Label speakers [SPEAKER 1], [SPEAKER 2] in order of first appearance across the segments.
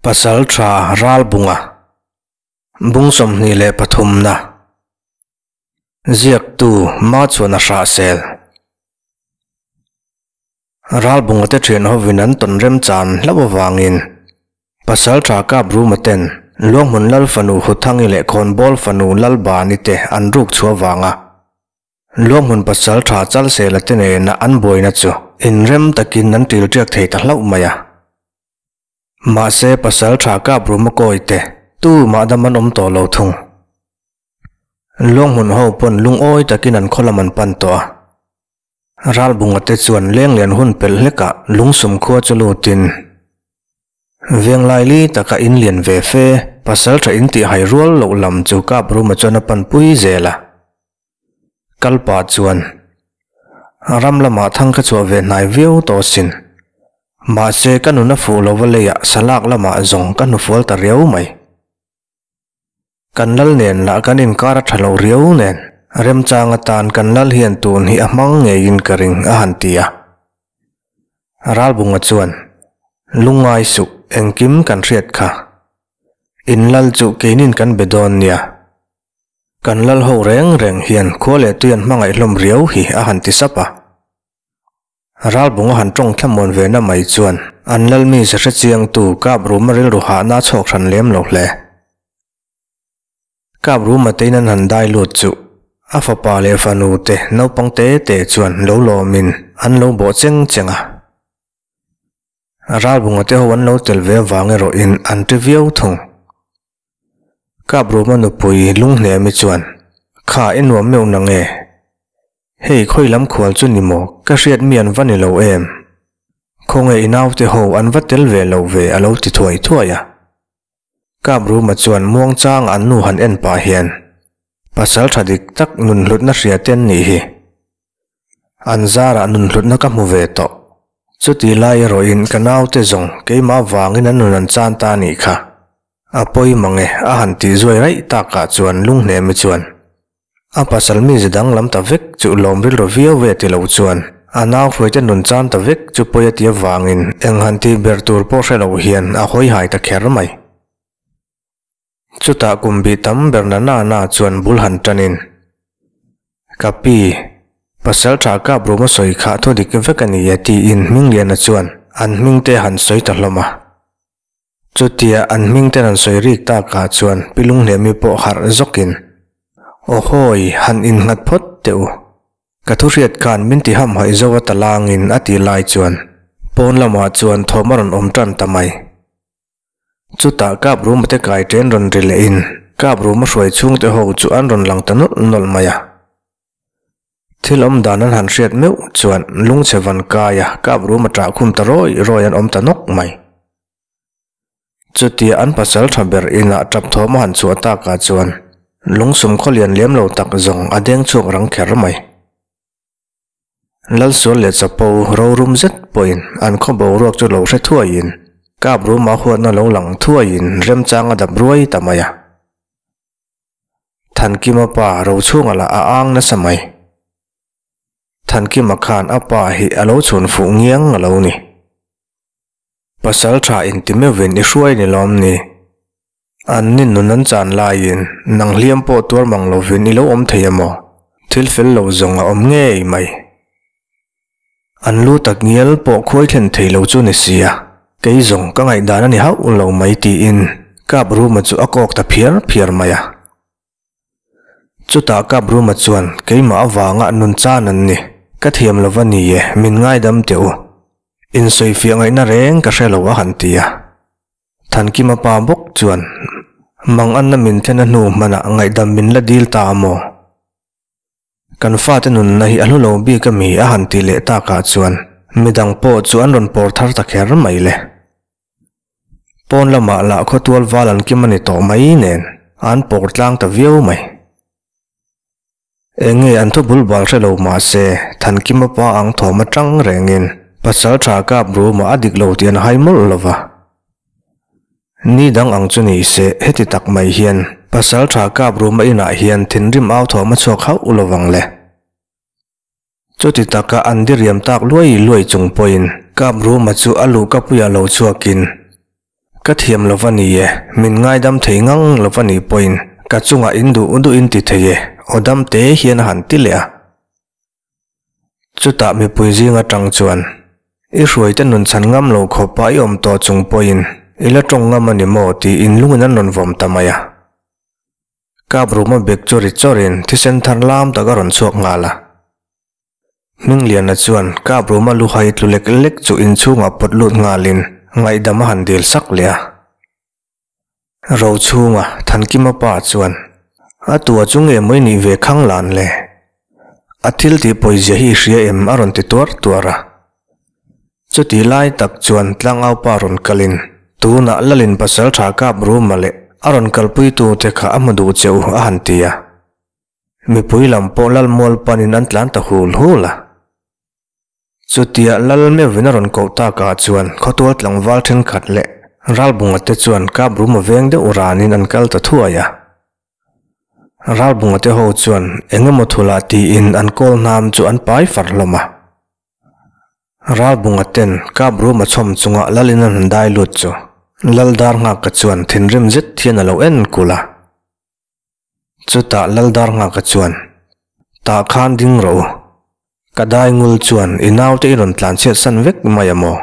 [SPEAKER 1] Pasaltha Ralbunga Bung 23 na Ziaktu Machuan a hrah sel. Ralbunga te thian hovin an tawn remchan hlauh avangin Pasaltha Kapruma ten Luanghmun Lal fanu Huthangi leh Khawnbawl fanu Lalbani te an ruk chhuah avanga Luanghmun Pasaltha Chalsela te nena an buaina chu inrem takin an ṭilṭiak thei ta hlauh mai a. Mahse Pasaltha Kapruma kawi te tu mah dam an awm tawh lo thung. Luanghmun ho pawn lungawi takin an khaw lam an pan tawh a. Ralbunga te chuan lenglian hun pelh hlekah lungsum khua chu lutin Venglai li taka in lian ve fe Pasaltha in tih hai rual loh lam chu Kapruma chuan a panpui zel a. Kalpa chuan ram lamah thang ka chhuah ve hnai viau tawh asin. Mahse ka nun a fuh lova leiah salak lamah zawng ka hnufual ta riau mai. Kan lal nen lah kan inkar a tha lo riau nen remchang atan kan lal hian tun hi a hmang ngeiin ka ring a han ti a. Ralbunga chuan, Lungngai suh, engkim kan hriat kha. In lal chu keinin kan be dawn nia. Kan lal ho reng reng hian khua leh tui an hmangaih hlawm riau hi a han ti sap a. Ralbunga han tawng thlamuan ve na mai chuan an lal mi ze hre chiangtu Kap Ruma rilru hahna a chhawk hran lem lo hle. Kap Ruma tein an han dai lut chu a fapa leh fanu te naupang te te chuan lo lawmin an lo bawh cheng cheng a. Ralbunga te ho an lo tel ve avang erawhin an ti viau thung. Kap Ruma nupui Lunghnemi chuan, Kha i nuam meuh na nge? Hei khawi lam khual chu ni maw? Ka hriat mi an va ni lo em? Khawnge i naute ho an va tel ve lo ve a lo ti thuai thuai a. Kap Ruma chuan muangchang an nu han en pah hian, Pasal tha dik tak nunhlutna hria te an nih hi. An zarah nunhlutna ka hmu ve tawh. Chuti lai erawhin ka naute zawng keimah vangin an nun an chan ta a nih kha. A pawi mang e, a han tih zuai raih takah chuan Lunghnemi chuan a pasal mi ze danglam ta vek chu lawm rilru viau ve ti lo chuan a nau hruaite nun chan ta vek chu pawi a ti avangin eng han tih ber tur pawh hre lo hian a hawi hai ta kher mai. Chutah kum bih tam ber na na na chuan bul han tanin, Ka pi, pasal tha kap rum a sawi kha thu dik vek a ni e tiin Hmingliana chuan an hming te han sawi ta hlawm a. Chutia an hming te han sawi rik takah chuan Pi Lunghnemi pawh harh zawkin, Aw hawi, han innghat phawt teh u. Ka thu hriat khan min ti hamhaih zo a talangin a ti lai chuan pawn lamah chuan thawm a rawn awm tan ta mai. Chutah Kap Ruma te kai ṭen rawn ri leh in Kap Ruma hruai chhungte ho chu an rawn lang ta nawlh nawlh mai a. Thil awm dan an han hriat meuh chuan lungchhe van kai a Kap Ruma ṭah khum ta rawi rawi an awm ta nawk mai. Chutia an pasal ṭha ber inah ṭap thawm a han chhuah takah chuan lungsum khawlian lem lo tak zawng a deng chhuak rang kher mai. Lalsual leh Chapo rorum zet pawhin an khaw boruak chu lo hre thuaiin kap ruma huatna lo lang thuaiin remchang a dap ruai ta mai a. Thankima pa Rochhunga lah a ang nasa mai. Thankima khan a pa hi a lo chhun fuh ngiang a lo ni. Pasal tha inti meuhin i hruai ni lawm ni? An ni nun an chan laiin nang hliam pawh tuar mang lovin i lo awm thei a maw? Thil fel lo zawng a awm ngei mai. An lu tak ngial pawh khuai thlen thei lo chu ni sia, kei zawng ka ngaihdan a ni hauh lo mai tiin Kap Ruma chu a kawk ta phiar phiar mai a. Chutah Kap Ruma chuan keimah avanga nun chan an ni, ka thiam lo va ni e, min ngaidam teh u. Insawifiah ngaihna reng ka hre lo a han ti a. Thankima pa bawk chuan mang anna min thlen a hnu hmanah ngaihdam min la dil ta a maw? Kan fate nunna hi a hlu lo bik a mi a han ti leh takah chuan midang pawh chu an rawn pawr thar ta kher mai le. Pawn lamah lah khawtual val an kim a ni tawh mai nen an pawr tlang ta viau mai. Eng nge an thu bul bal hre lo mah se Thankima pa ang thawm atang rengin pasal tha kap ruma a dik lo tih an hai mawlh lo va. Ni dang ang chu ni se heti tak mai hian pasal tha kap ruma inah hian thinrim au thawm a chhuak hauh lo vang le. Chuti taka an diriam tak luai luai chung pawhin Kap Ruma chu a luhkapuiah lo chhuakin, Ka thiam lo va ni e, min ngaidam thei ngang lo va nih pawhin ka chungah in duh duh in ti thei e, aw dam te hian a han ti leh a. Chutah mipui zing atang chuan, I hruaite nun chhan ngam lo khawpa i awm tawh chung pawhin i la tawng ngam a ni maw? tiin lungin an rawn vawm ta mai a. Kap ruma bek chu ri chawrin thisen thar lam tak a rawn chhuak nghal a. Hmingliana chuan kap ruma luhai tlu lek lek chu inchhungah pawt lut nghalin ngaihdam a han dil sak leh a. Rochhunga Thankima pa chuan, A tua chu nge maw i nih ve khang lan le? A thil tih pawizia hi i hria em? a rawn ti tuar tuar a. Chuti lai tak chuan tlangau pa rawn kalin, Tunah Lalin pasal tha kap Ruma leh a rawn kalpuitute kha a hmu duh che u a han ti a. Mipui lam pawh Lalmual panin an tlan ta hul hul a. Chutia Lal meuhin a rawn koh takah chuan khawtual tlangval thenkhat leh Ralbunga te chuan Kapruma veng deuh ranin an kal ta thuai a. Ralbunga te ho chuan eng emaw thulah tiin an kawl hnam chu an pai far hlawm a. Ralbunga ten Kapruma chhawm chunga Lalin an han dai lut chu Lal Darnghaka chuan thinrim zet hian a lo en kulh a. Chutah Laldarnghaka chuan, Tah khan ding rawh u. Ka dai ngul chuan i naute i rawn tlan chhiat san vek mai a maw?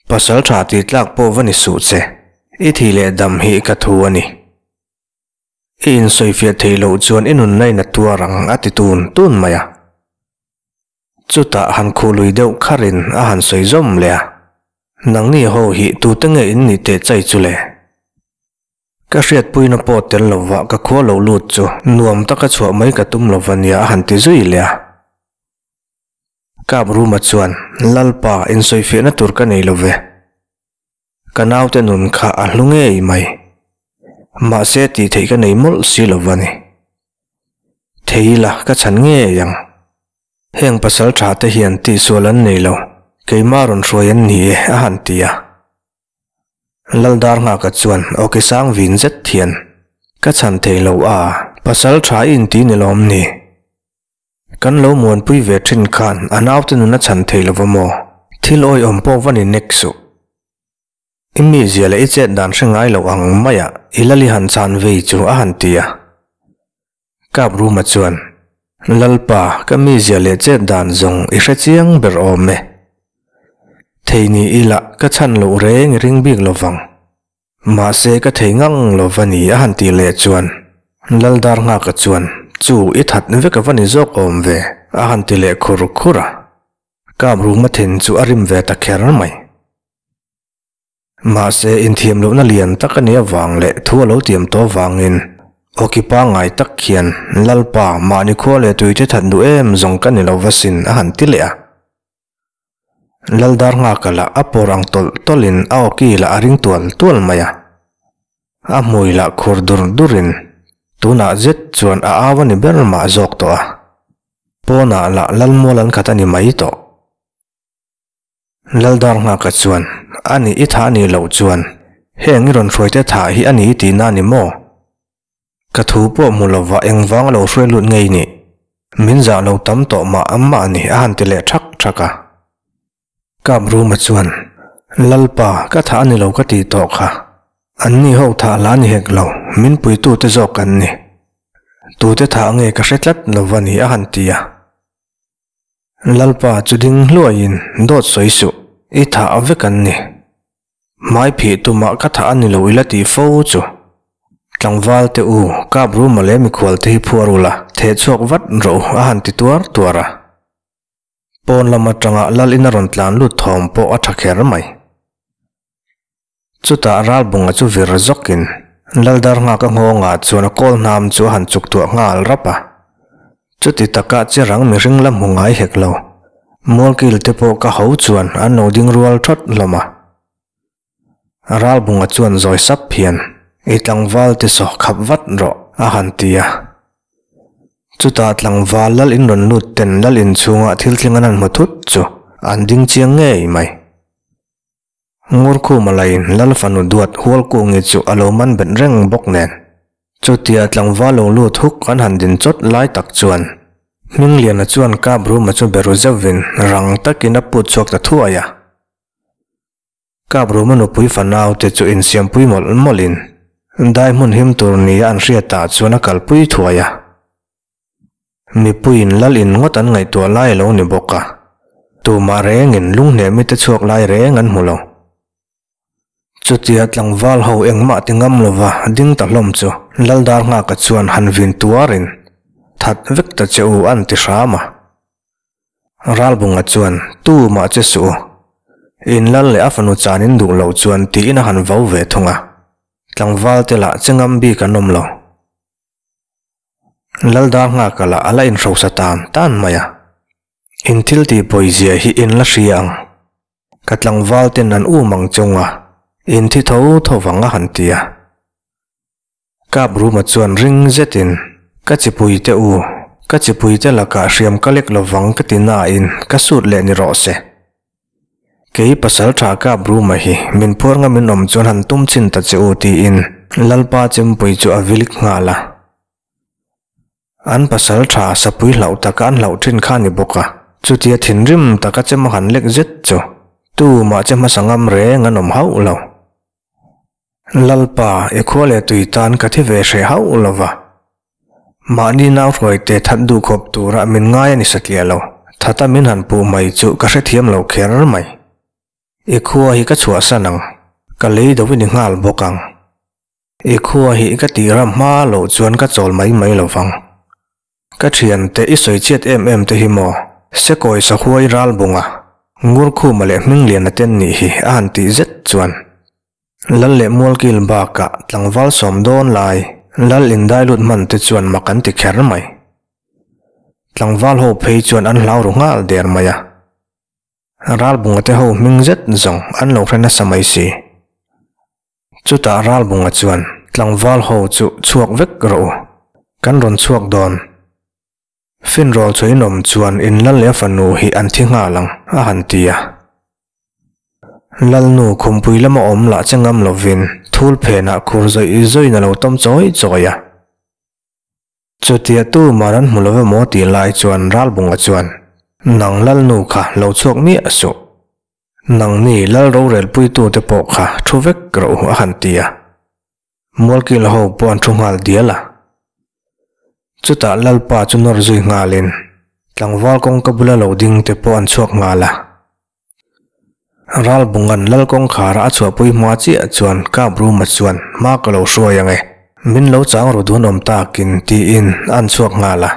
[SPEAKER 1] Pasal tha tih tlak pawh va ni suh che, i thih leh dam hi ka thu a ni. I insawifiah theih loh chuan i nunna in a tuar ang a ti tun tun mai a. Chutah han khuh lui deuh kharin a han sawi zawm leh a, Nangni ho hi tute nge in nih teh chai chu le? Ka hriatpuina pawh tel lova ka khua lo lut chu nuam taka chhuah mai ka tum lova nia a han ti zui leh a. Kap Ruma chuan, Lalpa, insawifiahna tur ka nei lo ve. Ka naute nun kha a hlu ngei mai. Mahse tih theih ka nei mawlh si lova ni. Thei ila ka chhan ngei ang. Heng pasal tha te hian tihsual an nei lo, keimah rawn hruai an ni e a han ti a. Laldarnghaka chuan awki sang vin zet hian, Ka chhan thei lo a, pasal tha i inti ni lawm ni? Kan lo muanpui ve thin khan a naute nun a chhan thei lo va maw? Thil awihawm pawh va ni nek suh. I mizia leh i chet dan hre ngai lo ang maia i lali han chhan vei chu a han ti a. Kap Ruma chuan, Lalpa, ka mizia leh chet dan zawng i hre chiang ber awm e. Thei ni ila ka chhan loh reng i ring bik lo vang. Mahse ka thei ngang lo va ni a han tih leh chuan, Laldarnghaka chuan, Chu, i that vek a va ni zawk awm ve, a han ti leh khur khur a. Kap Ruma thin chu a rim ve ta kher mai. Mahse, inthiam lohna lian tak a nih avang leh thu a lo tiam tawh avangin awki pangngai tak hian, Lalpa, mahni khua leh tuite that duh em zawng ka ni lo va sin a han ti leh a. Laldarnghaka lah a pawr ang tawlh tawlhin a awki lah a ring tual tual mai a. A hmui lah khur dur durin tunah zet chuan a au a ni ber mah zawk tawh a. Pawnah lah Lalmual an khat a ni mai tawh. Laldarnghaka chuan, A nih i thah nih loh chuan, heng i rawn hruaite thah hi a ni i tihna a ni maw? Ka thu pawh hmu lova engvang a lo hruai lut ngei nih? Min zah lo tam tawh mah mah a ni a han ti leh thak thak a. Kap Ruma chuan, Lalpa, ka thah a ni lo ka tih tawh kha. Anni ho thah lah a ni hek lo, min puitute zawk an ni. Tute thah nge ka hre tlat lo va ni a han ti a. Lalpa chu ding hluaiin dawt sawi suh, i thah vek an ni. Hmai phih tumah ka thah a ni lo ila tih fo chu. Tlangval te u, kap ruma leh mikhual te hi phuar ula, theh chhuak vat rawh u a han ti tuar tuar a. Pawn lam atanga Lal in a rawn tlan lut thawm pawh a tha kher mai. Chutah Ralbunga chu vir zawkin Laldarnghaka nghawngah chuan a kawl hnam chu a han chuk tuah nghal rap a. Chuti taka che rang mihring la hmu ngai hek lo. Mualkil te pawh ka ho chuan an lo ding rual thawt hlawm a. Ralbunga chuan zawi sap hian, I tlangval te saw khap vat rawh, a han ti a. Chutah tlangval lal in rawn lut ten lal inchhungah thil tling an han hmu thut chu an ding chiang ngei mai. Ngurkhuma laiin Lal fanu duat Hualkungi chu a lo man bet reng bawk nen. Chutia tlangval lo lut huk an han din chawt lai tak chuan Hmingliana chuan Kapruma chu be ru zeuhin rang takin a put chhuak ta thuai a. Kapruma nupui fanau te chu insiampui mawlh mawlhin dai hmun him tur nia an hriatah chuan a kalpui thuai a. Mipuiin lal in ngawt an ngaihtuah lai a lo ni bawk a, tumah rengin lunghnehmi te chhuak lai reng an hmu lo. Chutia tlangval ho engmah ti ngam lova ding ta hlawm chu Laldar nghaka chuan han vin tuarin that vek ta che u an ti hram a. Ralbunga chuan tu mah che suh u, in lal leh a fanu chan in duh loh chuan tiin a han vo ve thung a, tlangval te lah che ngam bik an awm lo. Laldar nghaka lah a la inhrosa tan tan mai a, in thil tih pawizia hi in la hria ang. Ka tlangval ten an um ang chung a, in thi tho tho vang a han ti a. Kapruma chuan ring zetin, Ka chipui te u, ka chipui te lakah hriam ka lek lovang ka ti nain ka sut leh ni rawh se. Kei pasal tha Kapruma hi min phuar ngam in awm chuan han tum chin ta che u tiin Lalpa chempui chu a vilik nghal a. An pasal tha sapui hlauh taka an hlauh thin kha a ni bawk a, chutia thinrim taka chem a han lek zet chu tumah che hmasa ngam reng an awm hauh lo. Lalpa, i khua leh tui tan ka thi ve hreh hauh lo va. Mahni nau hruaite that duh khawp tura min ngai a ni satliah lo, thata min han puh mai chu ka hrethiam lo kher mai. I khua hi ka chhuahsan ang, ka lei do i ni nghal bawk ang. I khua hi ka tih ram hma loh chuan ka chawl mai mai lo vang. Ka thiante i sawi chiat em em te hi maw? Sekawi sahuai ral bunga Ngurkhuma leh Hmingliana ten nih hi a han tih zet chuan Lal leh Mualkil bakah tlangval sawm dawn lai Lal indai lut hman te chuan mak an ti kher mai. Tlangval ho phei chuan an hlau ru nghal der mai a. Ralbunga te ho hming zet zawng an lo hre nasa mai si. Chutah Ralbunga chuan tlangval ho chu chhuak vek rawh u, kan rawn chhuak dawn. Finrawl chu inawm chuan in lal leh a fanu hi an thi nghal ang, a han ti a. Lalnu khumpui lama awm lah che ngam lovin thul phenah khur zawih zawiin a lo tawm chawi chawi a. Chutia tu mar an hmu lo emaw tih lai chuan Ralbunga chuan, Nang Lalnu kha lo chhuak miah suh. Nangni Lal rorelpuitute pawh kha thu vek rawh u a han ti a. Mualkil ho pawh an thu nghal dial a. Chutah Lalpa chu nawr zui nghalin tlangval kawngka bula lo ding te pawh an chhuak nghal a. Ralbunga'n Lal kawngkhara a chhuahpui hma chiah chuan Kapruma chuan hma ka lo hruai ang e, min lo chang ru dun awm takin tiin an chhuak nghal a.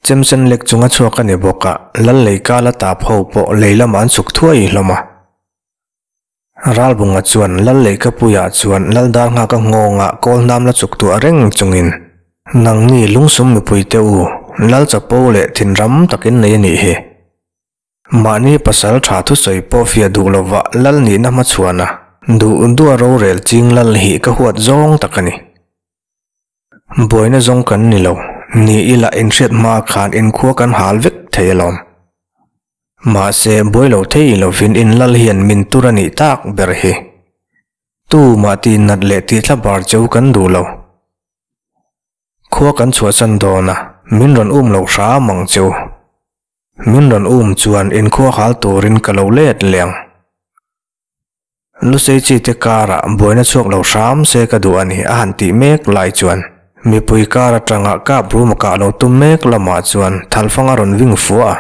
[SPEAKER 1] Chemsen lek chunga chhuak a ni bawk a, Lal leikala tap ho pawh lei lamah an chhuk thuai hlawm a. Ralbunga chuan Lal leikapuiah chuan Lal Darnghaka nghawngah kawl hnam la chuk tuah reng chungin, Nangni lungsum mipuite u, Lal chapo leh thinram takin nei a nih hi. Mahni pasal tha thusawi pawh fiah duh lova lal nihna hmachhuan a, duh duh a rorel ching lal hi ka huat zawng tak a ni. Buaina zawng kan ni lo, ni ila inhriat hma khan inkhua kan hal vek thei alawm. Mahse, buai lo thei lovin in lal hian min tur a nih tak ber hi. Tu mah tih nat leh tih thla bar cheu kan duh lo. Khua kan chhuahsan dawn a, min rawn um lo hram ang cheu. Min rawn um chuan inkhua hal turin ka lo let leh ang. Lusei chi te karah buaina chhuak lo hram se ka duh a ni a han tih mek lai chuan mipui kar atanga kap rum a kah lo tum mek lamah chuan thalfang a rawn ving fuah a.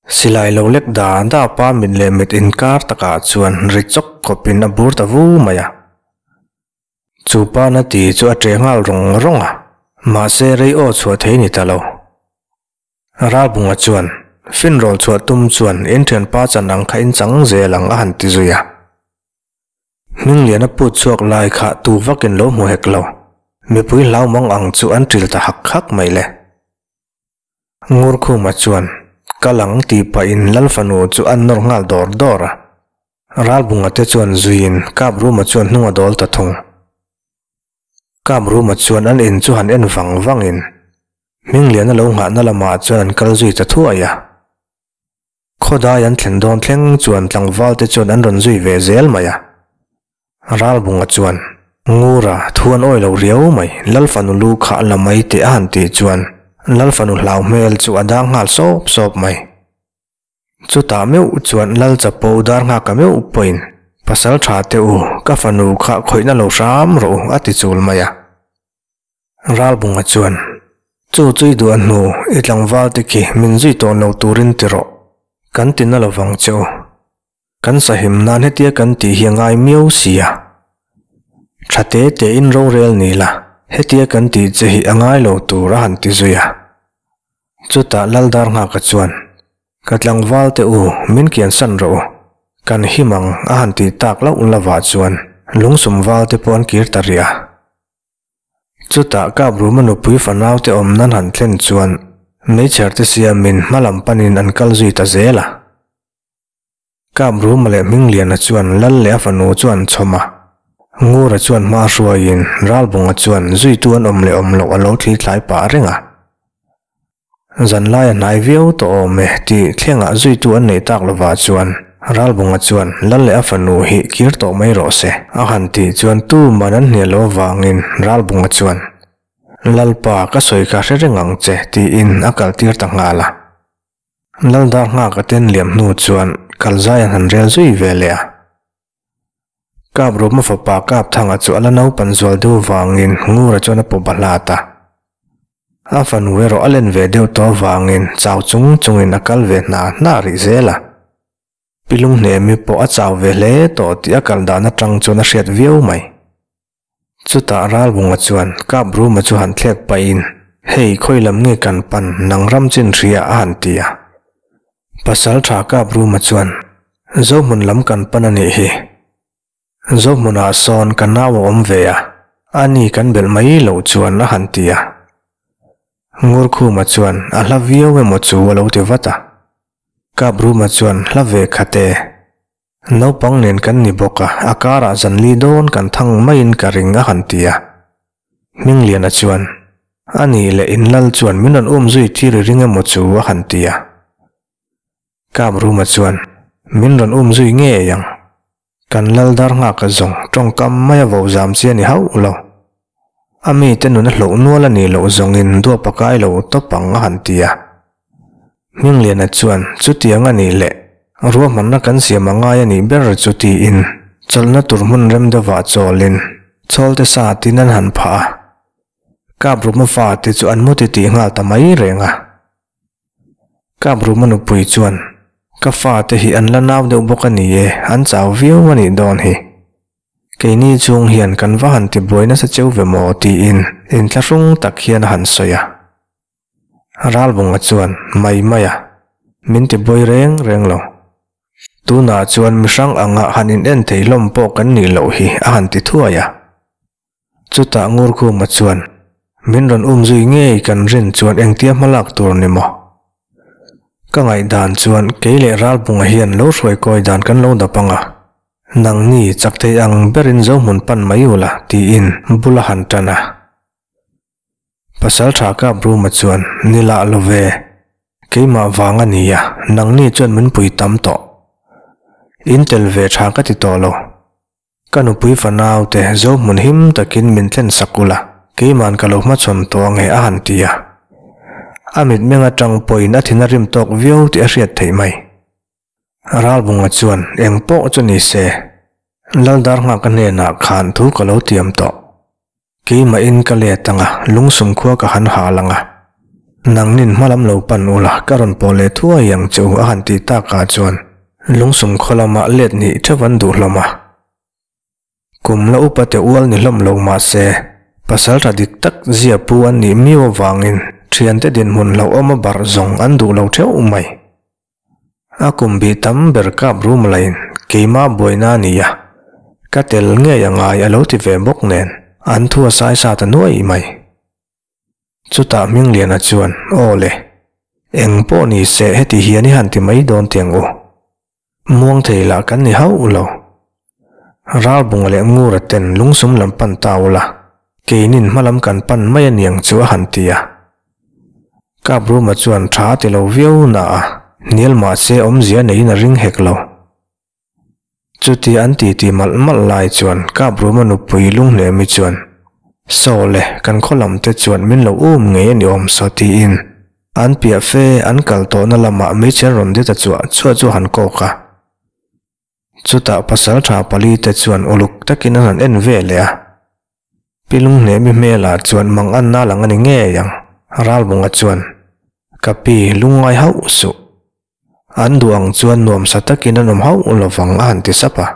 [SPEAKER 1] Silai lo lek da da pa mit leh mit inkar takah chuan ri chawk khawpin a bur ta vu mai a. Chu pa na ti chu a ṭe nghal rawng rawng a, mahse rei aw chhuah thei ni ta lo. Ralbunga chuan, Finrawl chhuah tum chuan in thianpa chan ang kha in chang zel ang a han ti zui a. Hmingliana put chhuak lai kha tu vakin lo hmu hek lo. Mipui hlau mang ang chu an ṭil ta hak hak mai le. Ngurkhuma chuan, Kal ang tih pahin Lal fanu chu an nawr nghal dawr dawr a. Ralbunga te chuan zuiin Kapruma chuan hnung a dawl ta thung. Kapruma chuan an in chu han en vang vangin Hmingliana lo nghahna lamah chuan an kal zui ta thuai a. Khawdai an thlen dawn thleng chuan tlangval te chuan an rawn zui ve zel mai a. Ralbunga chuan, Ngura, thu an awi lo riau mai, Lalfanu lu kha a la mai teh a han tih chuan Lalfanu hlau hmel chu a dang nghal sawp sawp mai. Chutah meuh chuan Lal Chapo dar nghak a meuh pawhin, Pasal tha teh u, ka fanu kha khawihna lo hram rawh u, a ti chul mai a. Ralbunga chuan, Chu chu i duh a hnu, i tlangval te khi min zui tawh lo turin ti rawh, kan ti na lovang che u. Kan sahim nan hetia kan tih hi a ngai miau si a. Tha te tein rorel ni la, hetia kan tih che hi a ngai lo tur a han ti zui a. Chutah Laldar Nghaka chuan, Ka tlangval te u, min kian san rawh u. Kan him ang a han tih tak lauh lovah chuan lungsum val te pawh an kir ta rih a. Chutah Kabruma nupui fanau te awm nan han thlen chuan meichher te siamin hmalam panin an kal zui ta zel a. Kabruma leh Hmingliana chuan Lal leh a fanu chu an chhawm a. Ngura chuan hma hruaiin Ralbunga chuan zuitu an awm leh awm loh a lo thli thlai pah reng a. Zanlai a hnai viau tawh awm e tih thlengah zuitu an neih tak lovah chuan Ralbunga chuan Lal leh a fanu hi kir tawh mai rawh se a han tih chuan tuman an hnial lo avangin Ralbunga chuan Lalpa ka sawi kha hre reng ang che tiin a kaltir ta nghal a. Laldar nghak a ten liam hnu chuan Kalzai an han rel zui ve leh a. Kapruma fapa Kapthanga chu a la naupan zual deuh vangin Ngura chuan a pawp a hlat a. A fanu erawh a len ve deuh tawh avangin chau chung chungin a kal ve hna hna rih zel a. Pi Lunghnemi pawh a chau ve hle tawh tih a kal dan atang chuan a hriat viau mai. Chutah Ralbunga chuan Kapruma chu han thlek pahin, Hei, khawi lam nge kan pan, nang ram chin hria a han ti a. Pasaltha Kapruma chuan, Zohmun lam kan pan a nih hi. Zohmunah sawn ka nau a awm ve a, ani kan belh mai loh chuan a han ti a. Ngurkhuma chuan a hla viau emaw chu a lo ti vat a. Kapruma chuan hla ve khat e. Naupang nen kan ni bawk a, a karah zanli dawn kan thang maiin ka ring a han ti a. Hmingliana chuan, A nih leh inlal chuan min rawn um zui tir i ring emaw chu a han ti a. Kapruma chuan, Min rawn um zui ngei ang. Kan lal dar nghaka zawng tawngkam maia vo zam chi a ni hauh lo. A mite nun a hloh nual a nih loh zawngin duap a kai lo tawp ang a han ti a. Hmingliana chuan chutiang a nih leh ruahmanna kan siam a ngai a nih ber chu tiin chawlhna tur hmun rem deuhah chawlin chawlte sa tin an han phah a. Kapruma fate chu an mu titih nghal ta mai reng a. Kapruma nupui chuan ka fate hi an la nau deuh bawk a ni e, an chau viau a nih dawn hi. Keini chung hian kan va han ti buai nasa cheu ve maw tiin inthlahrung tak hian a han sawi a. Ralbunga chuan mai mai a, min ti buai reng reng lo. Tunah chuan mihrang anga han in en thei hlawm pawh kan nih loh hi a han ti thuai a. Chutah Ngurkhuma chuan min rawn um zui ngei kan rin chuan engtia hmalak tur ni maw? Ka ngaihdan chuan kei leh Ralbunga hian lo hruai kawi dan kan lo dap ang a, nangni chak thei ang berin Zohmun pan mai ula tiin bul a han tan a. Pasaltha Kapruma chuan ni lah lo ve, keimah vang a nia, nangni chuan min pui tam tawh. In tel ve tha ka ti tawh lo. Ka nupui fanau te zo hmun him takin min thlen sak ula, keiman ka lo hmachhawn tawh ange a han ti a. A mitmeng atang pawhin a thin a rim tawk viau tih a hriat theih mai. Ralbunga chuan eng pawh chu ni se, Laldar nghaka hnenah khan thu ka lo tiam tawh. Keimahin ka let anga, lungsum khua ka han hal anga. Nangnin hmalam lo pan ula, ka rawn pawh leh thuai ang che u a han tih takah chuan lungsum khaw lamah let nih theuh an duh hlawm a. Kum la upa te ual ni hlawm lo mah se, pasal tha dik tak zia pu an nih miau avangin thiante dinhmun hlauhawm a barh zawng an duh lo theuh mai. A kum bih tam ber kap rum lain keimah buaina a ni a, ka tel ngei a ngai a lo ti ve bawk nen an thu a sai sa ta nuai mai. Chutah Hmingliana chuan, Aw le, eng pawh ni se heti hian i han ti mai dawn tiang u. Muang thei lah kan ni hauh lo. Ralbunga leh Ngura ten lungsum lam pan ta ula, keinin hmalam kan pan mai a niang chu a han ti a. Kapruma chuan tha a ti lo viau na a, hnial mahse awmzia neiin a ring hek lo. Chuti an titi malh malh lai chuan Kapruma nupui Lunghnemi chuan, Saw le, kan khaw lam te chuan min lo um ngei a ni awm saw tiin An piah fe an kal tawhna lamah meichher rawn de ta chuah chuah chu a han kawk a. Chutah pasaltha palite chuan uluk takin an han en ve leh a. Pi Lunghnemi hmelah chuan mang anna lang a ni ngei ang, Ralbunga chuan, Ka pi, lungngai hauh suh. An duh ang chuan nuamsa takin an awm hauh lovang a han ti sap a.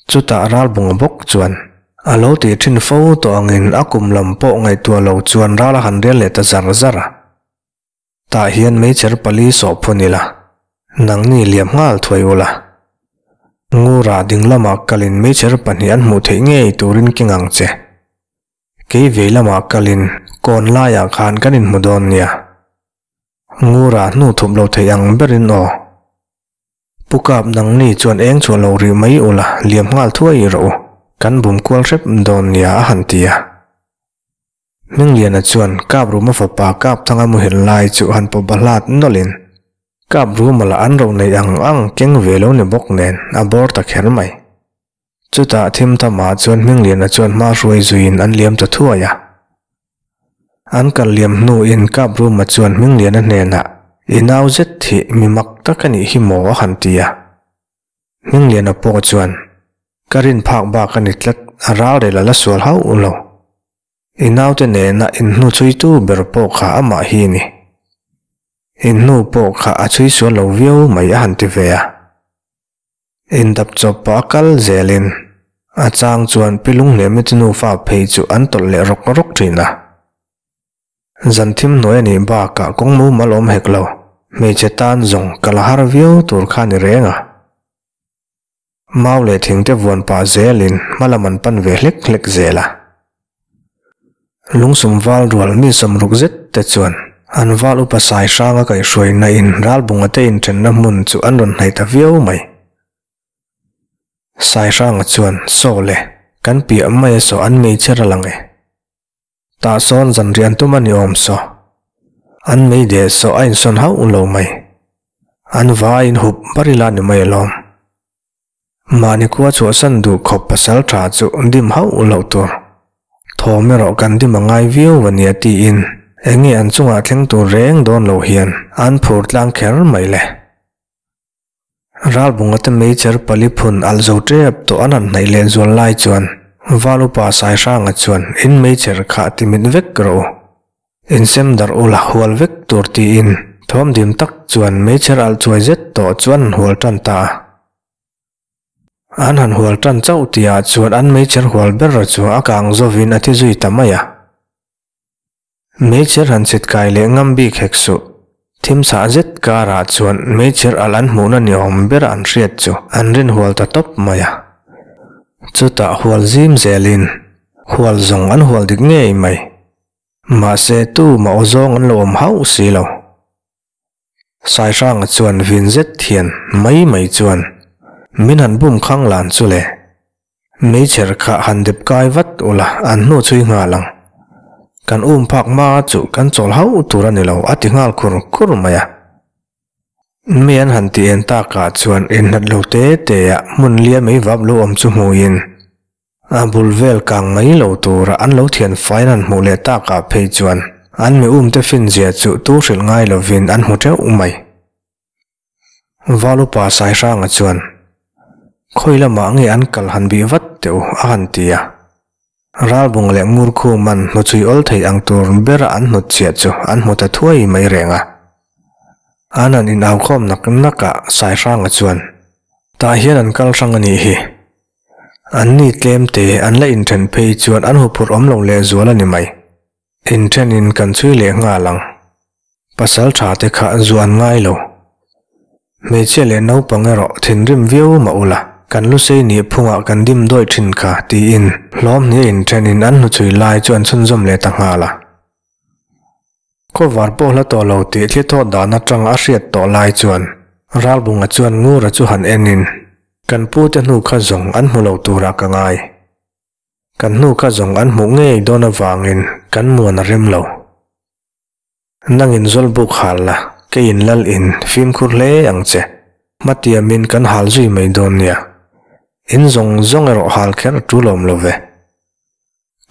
[SPEAKER 1] Chutah Ralbunga bawk chuan, A lo tih thin fo tawh angin a kum lam pawh ngaihtuah lo chuan ral a han rel leh ta zar zar a. Tah hian meichher pali sawh phun ila, nangni liam nghal thuai ula. Ngura ding lamah kalin meichher pahnih an hmuh theih ngei turin keng ang che. Kei vei lamah kalin kawn laiah khan kan inhmu dawn nia. Ngura hnu thup lo theih ang berin aw. Pu Kap nangni chuan eng chhuah lo rih mai ula, liam nghal thuai rawh u, kan bum kual hrep dawn nia a han ti a. Hmingliana chuan Kap Ruma fapa Kap Thanga muhil lai chu han pawp a hlat nawlhin, Kap Ruma lah an ro nei ang ang keng ve lo ni bawk nen a bawr ta kher mai. Chutah thim thamah chuan Hmingliana chuan hma hruai zuiin an liam ta thuai a. An kal liam hnuin Kap Ruma chuan Hmingliana hnenah, I nau zet hi mi mak tak a nih hi maw a han ti a. Hmingliana pawh chuan, Ka rin phak bak a ni tlat, a ral rel a la sual hauh lo. I naute nena inhnu chhuitu ber pawh kha amah hi a ni. Inhnu pawh kha a chhui sual lo viau mai a han ti ve a. Indap chawp pah a kal zelin a chang chuan Pi Lunghnemi chu nufa phei chu an tawlh leh rawk rawk thin a. Zan thim hnuai a nih bakah kawng mumal awm hek lo, hmeichhe tan zawng kal a har viau tur kha a ni reng a. Mau leh thingte vuan pah zelin hma lam an pan ve hlek hlek zel a. Lungsum val rual mi sawmruk zet te chuan an val upa sai hranga kaihhruaina in ralbunga te inthenna hmun chu an rawn hnaih ta viau mai. Sai hranga chuan, Saw le, kan piah mai a saw an meichher a lang e. Tah sawn zanriah an tum a ni awm saw. An mei deh saw a insawn hauh lo mai. An vai in hup bar ila ni mai alawm. Mahni khua chhuahsan duh khawp pasal tha chu dim hauh loh tur. Thawm erawh kan dim a ngai viau a nia tiin eng nge an chungah thleng tur reng dawn lo hian an phur tlang kher mai le. Ralbunga te meichher pali phun alh zo tep tawh an han hnaih leh zual lai chuan Val upa Saihranga chuan in meichher kha ti mit vek rawh u. Insem darh ula hual vek tur tiin thawm dim tak chuan meichher alh chuai zet tawh chu an han hual tan ta a. An han hual tan chauh tihah chuan an meichher hual ber chu a kang zawin a thi zui ta mai a. Meichher han chhit kai leh ngam bik hek suh. Thim chhah zet karah chuan meichher alh an hmuhna ni awm bera an hriat chu an rin hual ta tawp mai a. Chutah hual zim zelin hual zawng an hual dik ngei mai. Mahse tumah aw zawng an lo awm hauh si lo. Saihranga chuan vin zet thian mai mai chuan min han bum khang lan chu le. Meichher kha han dep kai vat ula an hnu chhui nghal ang. Kan um phak hma chu kan chawl hauh tur a ni lo a ti nghal khur khur mai a. Mi an han ti en takah chuan inhlat lo te te ah hmun lia mei vap lo awm chu hmuin A bul vel kang mai lo tura an lo thian faiin an hmuh leh takah phei chuan an mi umte finzia chu tu hrilh ngai lovin an hmu teuh mai. Val upa Saihranga chuan, Khawi lamah nge an kal han bih vat teh u a han ti a. Ralbung leh Ngurkhuman hnuchhui awl thei ang tur bera an hnutchhiah chu an hmu ta thuai mai reng a. An han inaukhawm nak nakah Saihranga chuan, Tah hian an kal hrang a nih hi. An ni tlem te an la inthen phei chuan an huphurh awm lo leh zual a ni mai. Inthenin kan chhui leh nghal ang. Pasal tha te kha zu an ngai lo. Hmeichhia leh naupang erawh thinrim viau mah ula, kan lusei nih phungah kan dim dawih thin kha tiin hlawm hnih a inthenin an hnuchhui lai chu an chhunzawm leh ta nghal a. Khawvar pawh hla tawh lo tih thli thawt dan atanga a hriat tawh lai chuan Ralbunga chuan Ngura chu han enin, Kan pute hnu kha zawng an hmu lo turah ka ngai. Kan hnu kha zawng an hmuh ngei dawn avangin kan muan a rem lo. Nangin zawlbuk hal la, keiin lal in fimkhur hle ang che. Hmatiamin kan hal zui mai dawn nia. In zawng zawng erawh hal kher a tul awm lo ve.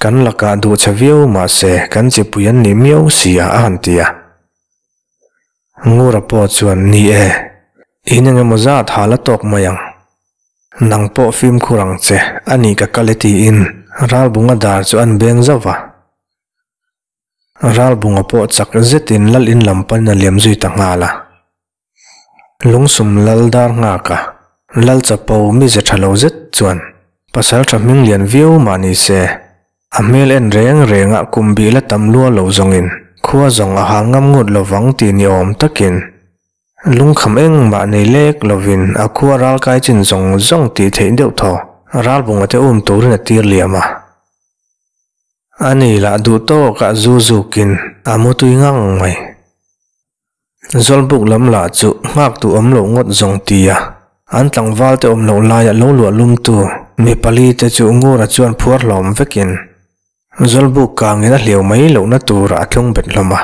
[SPEAKER 1] Kan lakah duh chhe viau mahse kan chipui an nih miau si a a han ti a. Ngura pawh chuan, Ni e, in eng emaw zat hal a tawk mai ang. Nang pawh fimkhur ang che, a nih ka kal e tiin Ralbunga dar chu an beng zauh va. Ralbunga pawh chak zetin lal in lam panin a liam zui ta nghal a. Lungsum lal dar nghak a, lal chapo mize tha lo zet chuan pasal tha hming lian viau mah ni se, a hmel en reng reng ah kum bih la tam lua lo zawngin khua zawng a hal ngam ngut lovang tih ni awm takin lungkham engmah nei lek lovin a khua ral kai chin zawng zawng tih theih deuh thaw Ralbunga te um turin a tir liam a. A ni lah duh tawkah zu zukin a mu tui ngang mai. Zawlbuk lam lah chu nghak duh awm loh ngawt zawng tia an tlangval te awm loh laia lo luah lumtu mi pali te chu Ngura chuan phuar hlawm vekin Zawlbuk kangin a hliau mai lohna turah a tlung bet hlawm a.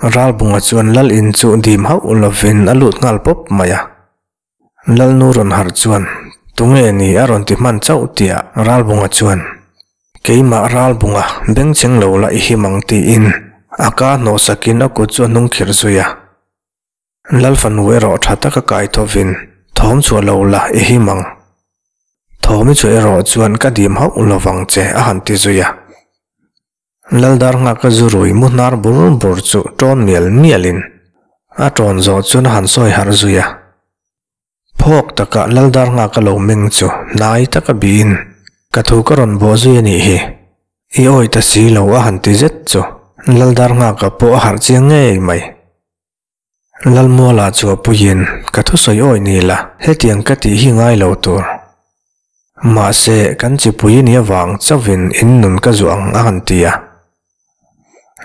[SPEAKER 1] Ralbunga chuan lal in chu dim hauh lovin a lut nghal pawp mai a. Lalnu rawn harh chuan, Tunge ni a rawn ti hman chauh tia Ralbunga chuan, Keimah Ralbunga, bengchheng lo la i him ang tiin a ka hnawh sakin a kut chu a hnung khirh zui a. Lalfanu erawh tha taka kai thovin, Thawm chhuah lo la i him ang. Thawmi chu erawh chuan ka dim hauh lovang che a han ti zui a. Laldar nghaka zu rui mu hnar bur bur chu tawn mial mialin a tawn zawh chuan a han sawi harh zui a. Phawk takah Laldar nghaka lo meng chu hnai taka bihin ka thu ka rawn bawh zui a nih hi. I awi ta si lo a han ti zet chu Laldar nghaka pawh a harh chiang ngei mai. Lalmuala chu a puiin ka thusawi awi ni la, hetiang ka tih hi ngai lo tur. Mahse, kan chipui ni avang chauhin in nun ka zuah ang a han ti a.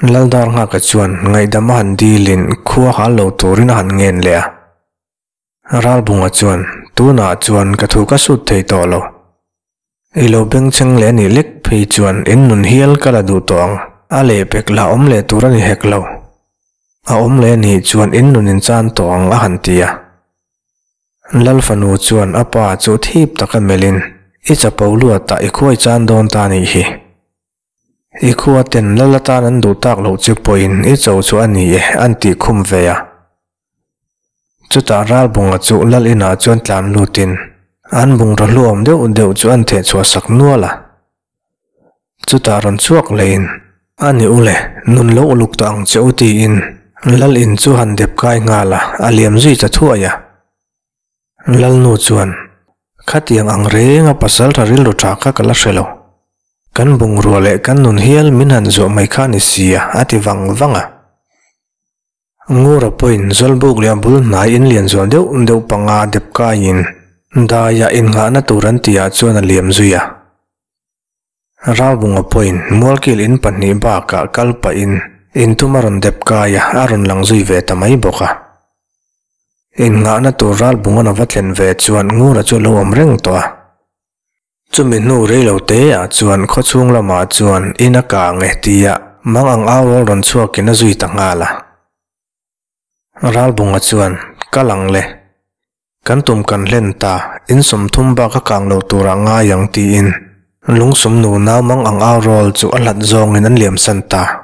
[SPEAKER 1] Laldar nghaka chuan ngaihdam a han dilin khua hal lo turin a han ngen leh a. Ralbunga chuan, Tunah chuan ka thu ka sut thei tawh lo. I lo bengchheng leh anih lek phei chuan in nun hial ka la duh tawh ang. A lehpek lah awm leh tur a ni hek lo. A awm leh anih chuan in nun in chan tawh ang a han ti a. Lal fanu chuan a pa chu thip taka melhin, I chapo luatah i khuai chan dawn ta anih hi. I khua ten lal atan an duh tak loh chu pawhin i cho chu a ni e an tih khum ve a. Chutah Ralbunga chu lal inah chuan tlan lutin an bungraw hluam deuh deuh chu an theh chhuah sak nual a. Chutah rawn chhuak leiin a ni ule nun lo uluk tawh ang che u tiin lal in chu han dep kai nghal a, a liam zui ta thuai a. Lalnu chuan, Khatiang ang renga pasal tha rilru tha kha ka la hre lo. Kan bungrua leh kan nun hial min han zuah mai kha a ni si a, a ti vang vang a. Ngura pawhin Zawlbuk leh a bul hnai in lian zual deuh deuh panga dep kaiin daiah innghahna tur an tihah chuan a liam zui a. Ralbunga pawhin Mualkil in pahnih bakah kal pahin inthum a rawn dep kai a, a rawn lang zui ve ta mai bawk a. Innghahna tur Ralbungan a va thlen ve chuan Ngura chu a lo awm reng tawh a. Chumi hnu rei lo te ah chuan khawchhung lamah chuan in a kang e tia mang ang au rawl rawn chhuakin a zui ta nghal a. Ralbunga chuan, Kal ang le. Kan tum kan hlen ta, in 30 bak a kang lo turah ngai ang tiin Lungsum nu nau mang ang au rawl chu a hlat zawngin an liamsan ta.